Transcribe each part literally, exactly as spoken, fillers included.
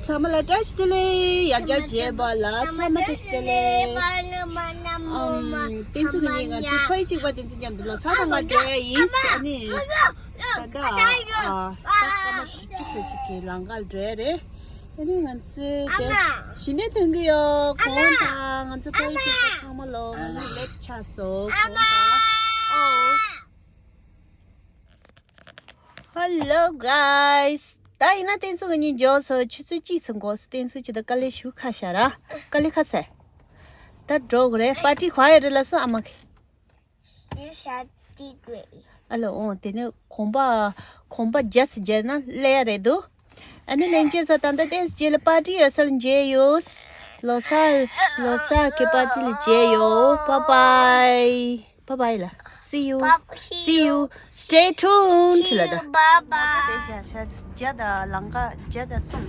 ཚང་མ་ལ་བཀྲ་ཤིས་བདེ་ལེགས། ཡང་བསྐྱར་མཇལ་བ་ལ་ཚང་མ་བཀྲ་ཤིས་བདེ་ལེགས། ཨམ། བསྟན་སྲུང་གི་ཉིན་ང་ཚོ་ཕ་ཡུལ་གཅིག་པ་དེ་ཚོ་མཉམ་དུ་ལོ་གསར་དང་མ་འབྲེལ་ཡིན། ཨ་ནི་ད་ལྟ་ཨ་ད་སྐར་མ་བཞི་བཅུ་ཙམ་ཞིག་གི་ལམ་ཁར་འགྲོ་ཡ་རེད། ཨ་ནི་ང་ཚོས་དེ་གཞི་ནས་ཐོན་གྱི་ཡོད། གོང་དང་ང་ཚོ་ཕ་ཡུལ་གཅིག་པ་ཚང་མ་ལོ་ང་ལ་ལེགས་ཆགས་སོང་། གོང་དང་ཨོ། Hello guys. ད་ཡིན་ན་བསྟན་སྲུང་གི་ཉིན་འཇོག་སོ་ཆུ་ཚོད་གཅིག་ཙམ་འགོར་སོང་། བསྟན་སྲུང་ཅི་ད་དཀའ་ལས་ཞུ་ཁ་ཤ་ར། དཀའ་ལས་ཁ་ཟས། ད་འགྲོ་དགོས་རེད། པར་ཊི་ག་ཡོད་རེད་ལ་སོ་ཨ་མ་གི། ཡུ་ཤ་ཏི་གུའི། ཨ་ལོ་འོང་དེ་ནས་གོམ་པ་གོམ་པ་རྒྱག་སི་རྒྱག་ན་སླེབས་ཡ་རེད་འདུག་ཨ་ནི་ལན་ཅེ་ས་ད་ལྟ་ཏེས་རྗེས་ལ་པར་ཊི་ཡོད་ས་ལ་མཇལ་ཡོད། ལོ་གསར་ལོ་གསར་གི་པར་ཊི་ལ་མཇལ་ཡོད། Bye bye. Bye bye ལ། See you. Bye- see See you. You. Stay tuned ལ་ད། Bye bye. བརྒྱ་དང་ལམ་ཁ་བརྒྱ་དང་གསུམ།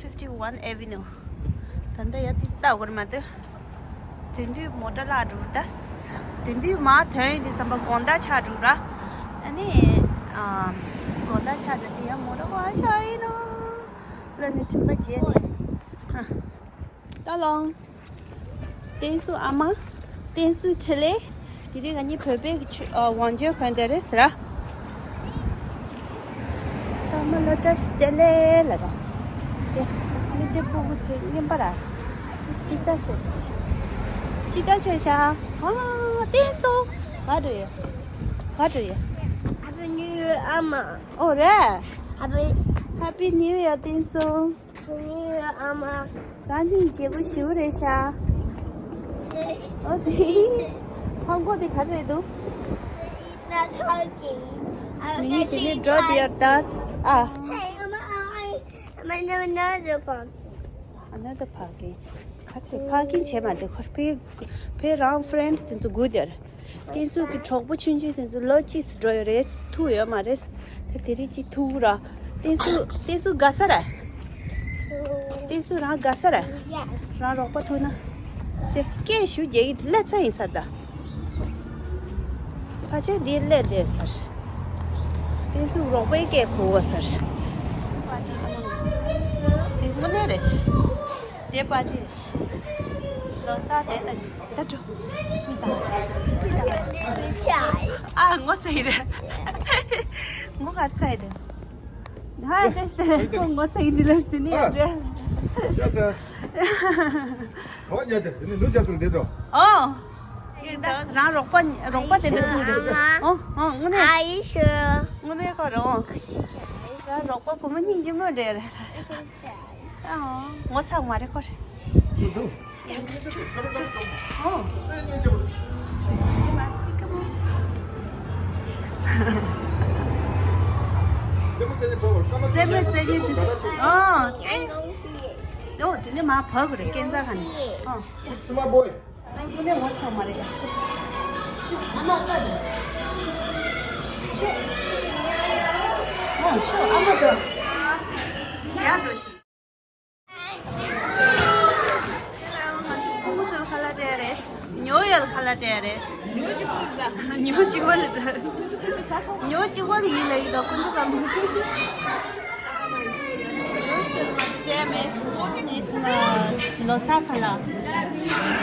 fifty one Avenue. ད་ལྟ་ཡ་དེ་ལྟ་དགོས་རེད་མ་གཏོགས། དེ་དུས་མོ་ཊ་བརླག་འགྲོ་ད། དེ་དུས་མ་ཐོན་ཡིན་དུས་བསམ་པ་དགོང་དག་ཆགས་འགྲོ་ར། ཨ་ནི། ཨ། དགོང་དག་ཆགས་འགྲོ་དུས་ཡང་མོ་ཊ་བརླག་ཆགས་ཡིན་ནོ། ལ་ནི་དྲན་པ་བརྗེད་ནས། ཧ། ད་ལོང་། བསྟན་སྲུང་ཨ་མ། བསྟན་སྲུང་འཕྲིན་ལས། དེ་རིང་ང་གཉིས་བོད་པའི་གི་ཆུ་ཨ་ཝང་ཇོ་གོན་དེ་རེད་ཟེར་ར། ཚང་མ་ལ་བཀྲ་ཤིས་བདེ་ལེགས་ལ་ད། དེ་མི་དེ་སྤུ་གུ་ཚོས་རྔན་པ་ར་ཤི། ཅི་ད་ཆོས་ཤི། ཅི་ད་ཆོས་ཤ། ཨ་བསྟན་སྲུང་། ག་འགྲོ་ཡོད། ག་འགྲོ་ཡོད། Happy New Year ཨ་མ། ཨོ་རེད། Happy Happy New Year བསྟན་སྲུང་། ཨ་མ། རང་ཉིད་བརྗེ་པོ་ཞིག་རེད་ཤག་ཨོ་ཙི། ཧང་གོ་དེ་ག་རེ་རེད་འདུག It's not talking. མི་ནི་དེ་ནི་drop your dust ཨ། Hey, I'm, I'm, I'm in another park. Another parking. ག་ཚོད་parking བྱས་མ་འདུག་ཁོར་ཕེ་ཕེ་རང་friend དེ་ཚོ་སྒུག་དེར། བསྟན་སྲུང་གི་གྲོགས་པོ་ཆུང་ཆུང་དེ་ཚོ་ལོ་གཅིག་ཙམ་འགྲོ་ཡོད་རེད། ཐུག་ཡོད་མ་རེད། ད་དེ་རིང་གཅིག་ཐུག་ར། བསྟན་སྲུང་བསྟན་སྲུང་དགའ་ས་རེད། བསྟན་སྲུང་རང་དགའ་ས་རེད། རང་རོགས་པ་ཐུག་ན། དེ་སྐད་ཞུ་རྒྱག་གི་དེ་སླེབས་ཚར་ཡིན་ས་རེད་ད། ཕལ་ཆེར་འདིར་སླེབས་བསྡད་ས་རེད། བསྟན་སྲུང་རོགས་པའི་སྐད་གོ་བ་ས་རེད། དེ་དངོས་གནས་རེད། དེ་པར་ཊི་རེད། ལོ་གསར་དེ་ལྟ་གི་ད་འགྲོ། མི་དང་། མི་དང་། ཨ་ངོ་ཚ་ཡི་རེད། ངོ་ག་ཚ་ཡི་རེད། ཧ་ཅེས་ཏེ་ཁོ་ངོ་ཚ་ཡི་འདི་ལ་དེ་ནི་ཡ་རེད། ཡ་ཚ། ཁོ་ཉལ་དེ་དེ་ནི་ལུ་རྒྱ་སུ་འདི་འགྲོ། ཨོ། རང་རོགས་པ་རོགས་པ་དེ་འདྲ་ཐུག་རེད། ཨོ་ཨོ་དངོས་གནས། Are you sure? དངོས་གནས་ཁོ་རང་། རང་རོགས་པ་བུ་མོ་སྙིང་རྗེ་མོ་འདྲ་རེད། ངོ་ཚ་མ་རེད་ཁོ་རེད། ཨོ། རྩེད་མོ་རྩེ་ཉེ་དུ། ཨོ། ཨོ་དེ་ནས་མ་བབས་རེད་སྐས་འཛེག་ག་ནས། ཨོ། Smart boy. དངོས་གནས་ངོ་ཚ་མ་རེད་ཡ། ཤོ། ཤོ། ཨ་མ་ལྟ་རེད། ཤོ། ཤོ། ཨ་མ་ལྟ། ཡ་འགྲོ་ཤི། ཁོང་ཚོ་ལ་ཁ་ལག་སྤྲད་རེད། ཉོ་ཡོད་ལ་ཁ་ལག་སྤྲད་རེད། ཉོ་གཅིག་པོ་ལ་ཉོ་གཅིག་པོ་ལ་ཡིན་ལ་ཡིན་ད་ཁོང་ཚོ་ལ་མ་ཉོ་གཅིག་པོ་ལ་སྤྲད་མེད། ལོ་གསར་ཁ་ལག་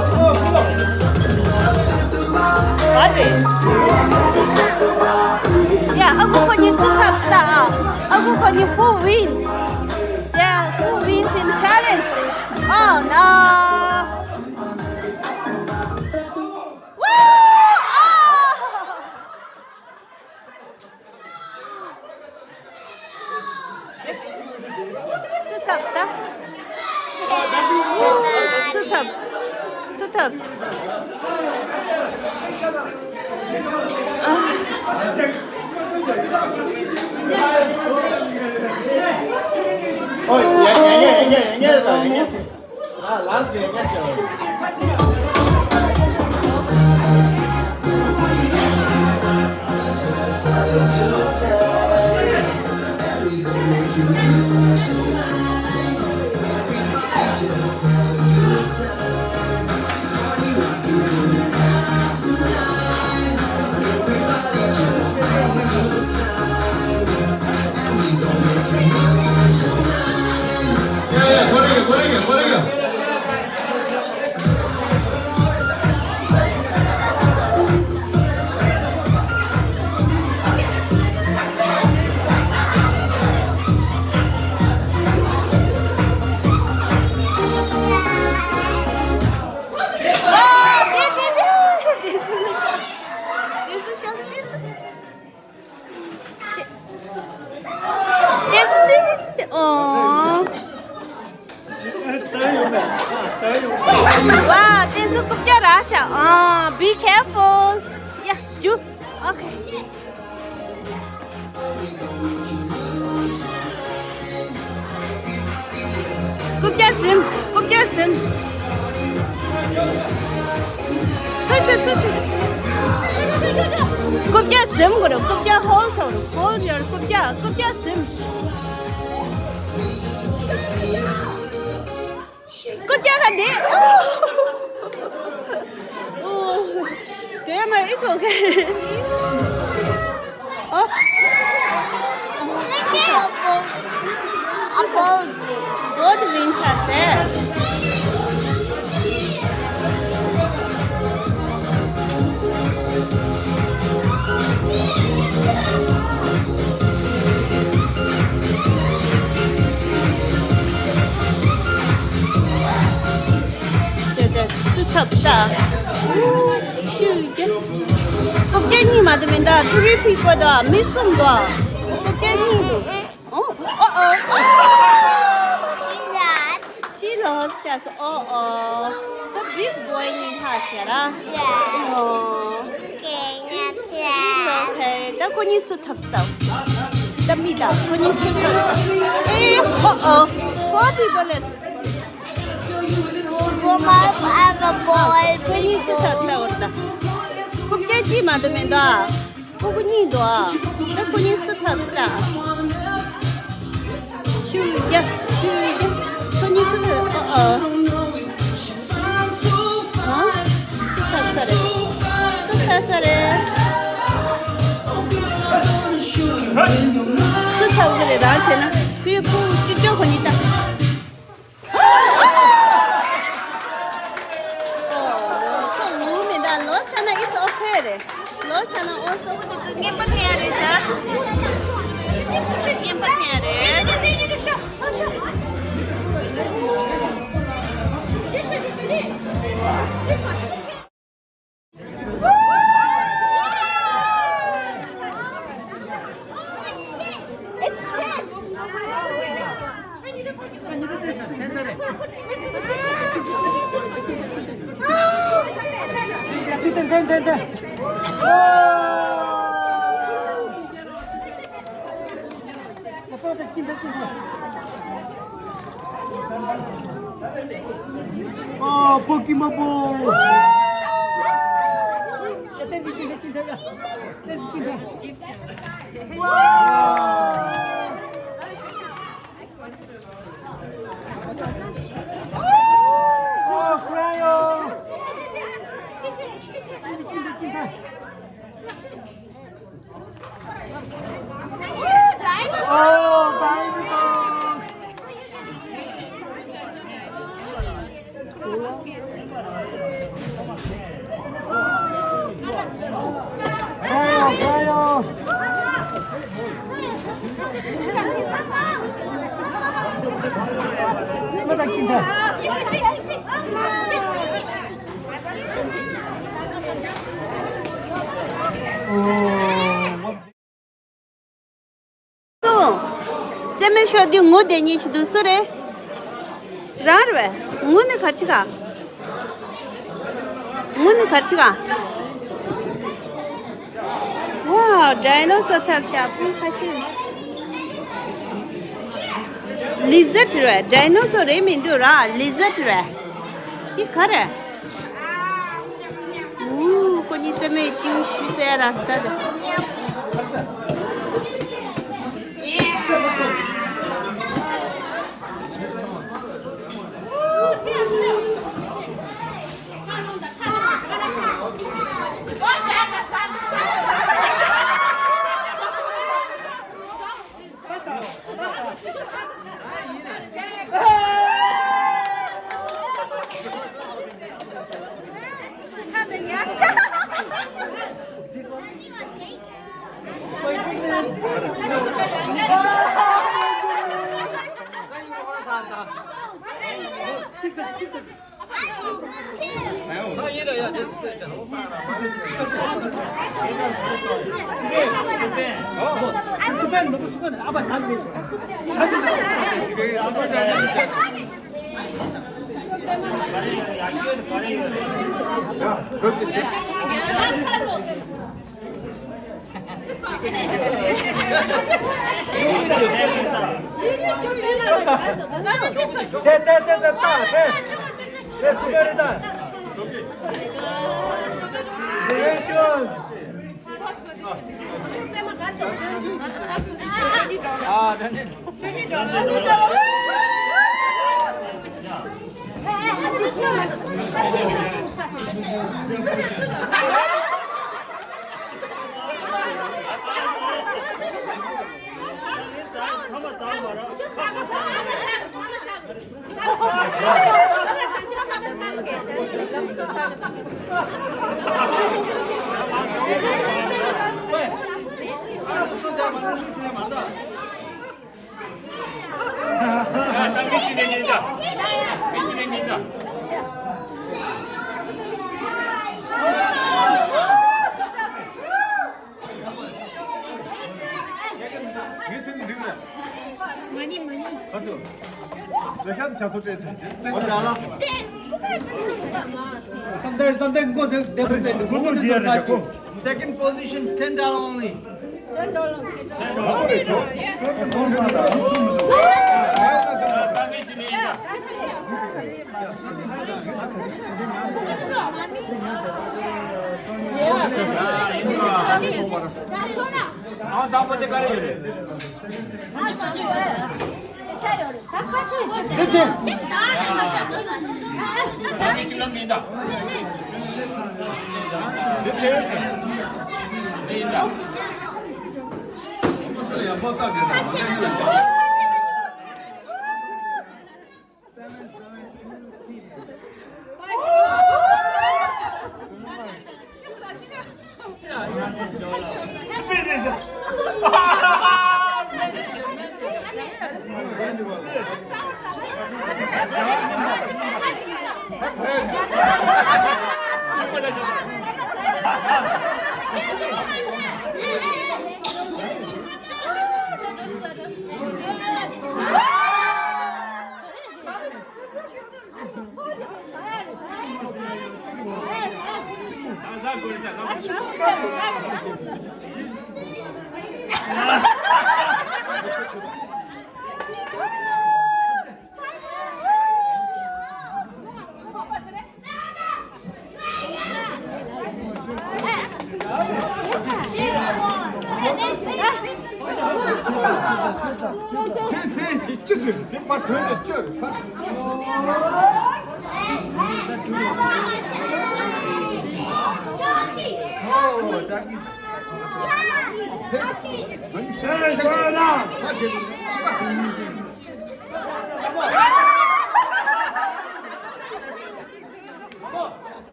ག་རེད། ཡ། ཨ་ཁུ་ཁོ་གཉིས་སུ་ཐོབ་ས། ཨ། ཨ་ཁུ་ཁོ་གཉིས། Who wins? Yeah, who wins in challenge? Oh no! Woo! Oh! སུ་ཐོབ་ས། སུ་ཐོབ། སུ་ཐོབ། ཨོ། ཡ། ཡ། ཡ། ཡ། ཡ། ཡ། ཡ། ཨ། ལགས་སོ། ཡ། ཡ། ཡ། ཝ། བསྟན་འཛིན་རྐུབ་བཀྱག་རག་ཤག་ཨ། Be careful. Yeah, you. Okay. རྐུབ་བཀྱག་ཟིན། རྐུབ་བཀྱག་ཟིན། ཚུར་ཤོག་ཚུར་ཤོག་རྐུབ་བཀྱག་ཟིན་དགོས་རེད། རྐུབ་བཀྱག་hold བྱོས། Hold your རྐུབ་བཀྱག་རྐུབ་བཀྱག་ཟིན། རྐུབ་བཀྱག་ག་འདི། ཨོ། ཨོ། དེ་མ། It's okay. ཨོ། ཨོ། གོ་བདེ་བིན་ཆ་སེ། དེ་དེ་སུ་ཐོབ་ས། ཤུ་རྒྱ། རྐུབ་བཀྱག་གཉིས་མ་གཏོགས་མི་འདུག Three people འདུག་མི་གསུམ་འདུག་རྐུབ་བཀྱག་གཉིས་འདུག་ཨོ། ཨོ། ཨོ། She lost. ཤ་སོ། ཨོ། ཨོ། The big boy གཉིས་ལྷག་ཤག་ར། Yeah. ཨོ། Okay, not bad. Okay. ད་ཁོ་གཉིས་སུ་ཐོབ་ས། ད་མི་ད་ཁོ་གཉིས་སུ་ཐོབ་ས། ཨེ། ཨོ། ཨོ། Four people left. Woman, I'm a boy. ཁོ་གཉིས་སུ་ཐོབ་ས་འོ་ད། རྐུབ་བཀྱག་གཅིག་མ་གཏོགས་མི་འདུག་ཨ། ཁོ་གཉིས་འདུག་ཨ། ད་ཁོ་གཉིས་སུ་ཐོབ་ས། ཤུ་རྒྱ། ཤུ་རྒྱ། ཁོ་གཉིས་སུ་ཐོབ། ཨོ། ཨོ། ཧ། སུ་ཐོབ་ས་རེད། སུ་ཐོབ་ས་རེད། སུ་ཐོབ་གི་རེད། རང་བྱས་ན་བུའི་ཕུ་ཅུ་ཅོ་ཁོ་གཉིས་ད། ཨོ། ཁྱོད་ངུ་མི་འདུག་ལོ་ཆགས་ན་it's okay རེད། ལོ་ཆགས་ན་ཨོ་སོ་ཧུ་དེ་ཚོ་རྔན་པ་འཐེན་ཡ་རེད་ཤག་རྔན་པ་འཐེན་ཡ་རེད། It's chess. ཨོ། པོ་ཀི་མ་པོ། ཨོ། ཨོ། ཁོ་རང་ཡོད། ཨོ། ཌའི་ནོ་སོར། རྩེད་མོ་ཤོག་དུས་ངུ་བསྡད་མཁན་ཞིག་འདུག་སུ་རེད། རང་རེད་པས། ངུ་ནི་ག་རེ་བྱེད་ག་ངུ་ནི་ག་རེ་བྱེད་ག་ཝའོ། ཌའི་ནོ་སོར་ཐབས་ཤ་ཕུང་ཁ་ཤས། ལི་ཟར་རེད། ཌའི་ནོ་སོར་རེད་མི་འདུག་ར། ལི་ཟར་རེད། འདི་ག་རེད། ཨུ། ཁོ་གཉིས་རྩེད་མོའི་ཀྱིའུ་ཤུ་རྩེ་ར་སྟ་དེ། Second position, ten dollar only.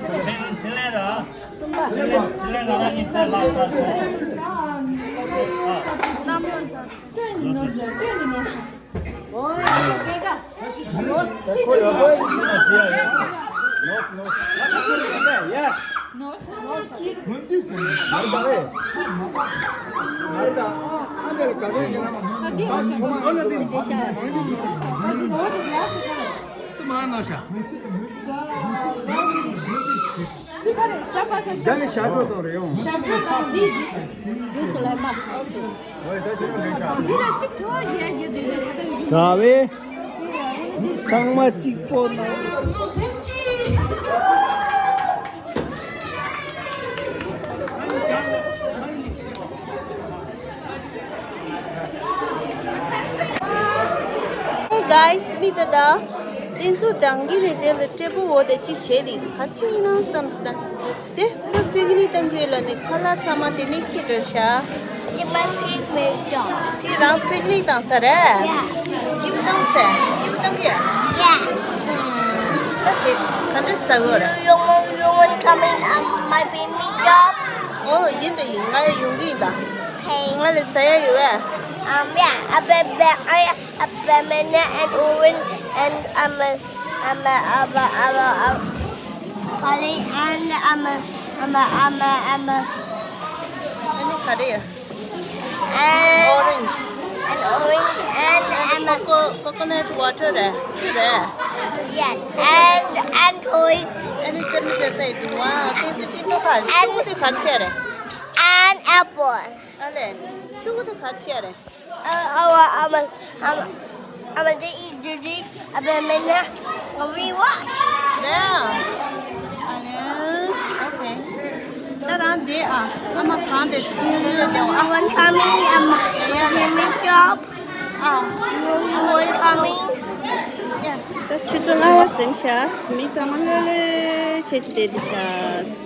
འཕྲིན་ལས་ར། འཕྲིན་ལས་ང་རང་གཉིས་སེ་ལགས་ཁ་སོང་། Yes. རྒྱ་ནི་ཞབས་བྲོ་གཏོང་རེ་ཡོང་། ཞབས་བྲོ་དང་འདི་འདི་སུ་ལ་མ། འདི་ལ་གཅིག་ཐོག་ཡ་ཡ་འདི་འདི་ད་ད་ད། གྲྭ་བས་ཚང་མ་གཅིག་པོ་ན། Hey guys, མི་ད་ད། དེ་ཚོ་དང་གི་ལས་དེ་ལ་སྤྲད་པོ་འོ་དེ་གཅིག་བྱས་ལི་གར་ཅི་ཡིན་ན་བསམ་སི་ད། དེ་ཁོ་པིག་ནིག་བཏང་གི་ལ་ནི་ཁ་ལག་ཚང་མ་དེ་ནས་ཁྱེར་འགྲོ་ཤག་དེ་མ་པིག་མེད་ཀྱང་། དེ་རང་པིག་ནིག་བཏང་ས་རེད། ཡ། ཅིའུ་བཏང་ས། ཅིའུ་བཏང་ཡ། ཡ། ད་དེ་ག་འདྲ་ཟ་གི་རེད། You, you want, you want coming, um, my baby job? ཨོ་ཡིན་ད་ཡིན། ང་ཡང་ཡོང་གི་ཡིན་ད། Okay. ང་ལ་ཟ་ཡ་ཡོད་ཨ། Um, yeah, a bit, bit, I, a banana and orange and, um, a, um, a, um, a, um, a, um, Polly and, um, a, um, a, um, a, um, a, ཨ་ནི་ག་རེ་ཡ། And orange. And orange and, um, a, coco- coconut water རེད། ཆུ་རེད། Yes, and, and toys. ཨ་ནི་ཀར་མི་ཀར་ས་ཡི་དུ་བ་ཀེ་ཕི་ཅི་ཏོ་ཁ་ཤུ་གུ་དེ་ག་རེ་ཆེ་རེད། And apple. ཨ་ལེ། ཤུ་གུ་དེ་ག་རེ་ཆེ་རེད། Uh, our, our, our, our day is busy. A banana. We watch. རེད། ཨ་ལེ། Okay. ད་རང་དེ་ཨ། ཨ་མ་གང་དེ་ཚུར་དེ་བ། One coming, um, yeah, yeah. Make up. ཨ། One coming. Yeah. ད་ཆུ་ཚོད་ལྔ་པ་ཟིན་ཤག་མི་ཚང་མ་ལྷོད་ལྷོད་བྱས་བྱས་བསྡད་དེ་ཤག